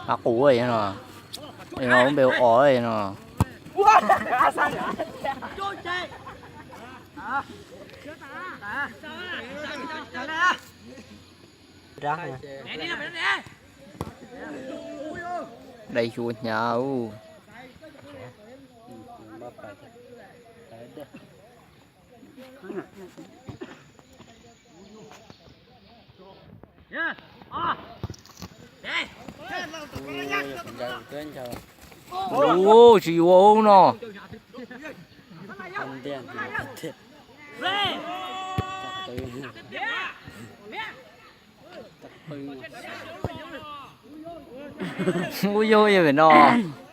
Qab qus no, no lub npe ua os no. Dai xyuas hnyav ub. Ua tsis yuav ub no. Ub, yog yog pem no,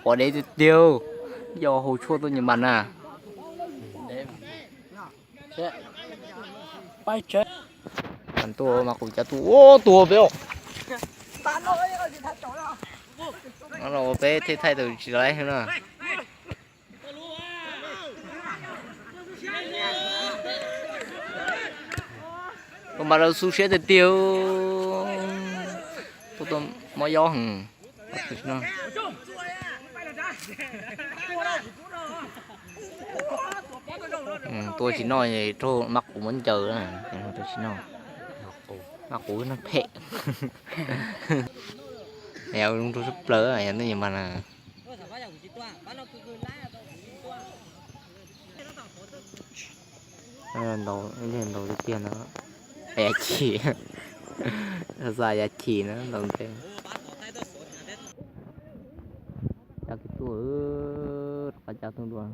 pom dev tiag tiag, yog hau tshuaj tuaj nyias mas na. Tuaj mas kuv cov tuaj, ua tuag peb os. No los peb thiaj thaij tau tsis laib na. Tus mas lawv xu siab tiag tiag. Tuaj tuaj mob yob heev. Tuaj tsis noj raug mab quv muab ncaws, tuaj tsis noj. Mab quv no phem. Yog zoo rau sab plaws yog nej mas na. Ntaus, ntaus tiag tiag no. Yav chim, xa yav chim na ntaus ntev. Cab kiag tuaj, rov qab cab tuaj dua.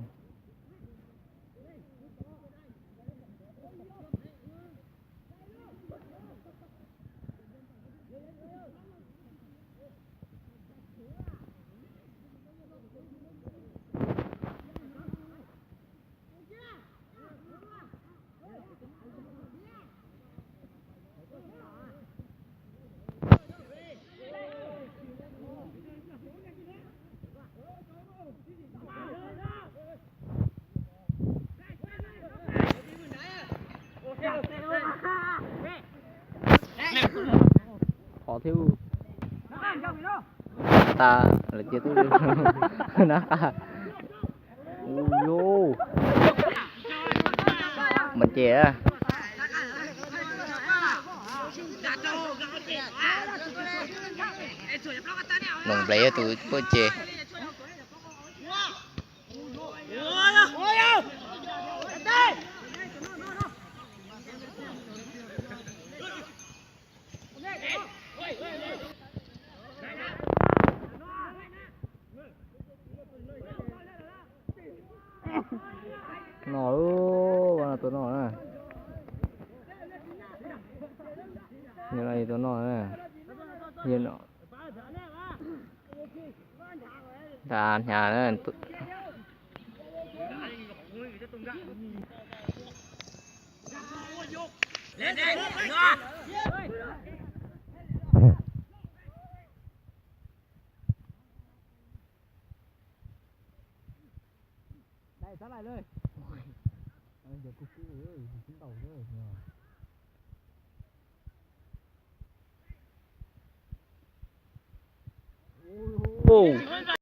Qhov thiab. Tas lawm ces twb nab qa. Ub, mas ces Noom Nplev tus tuaj ces. No, tus no na. Tus no na. Hnyav na.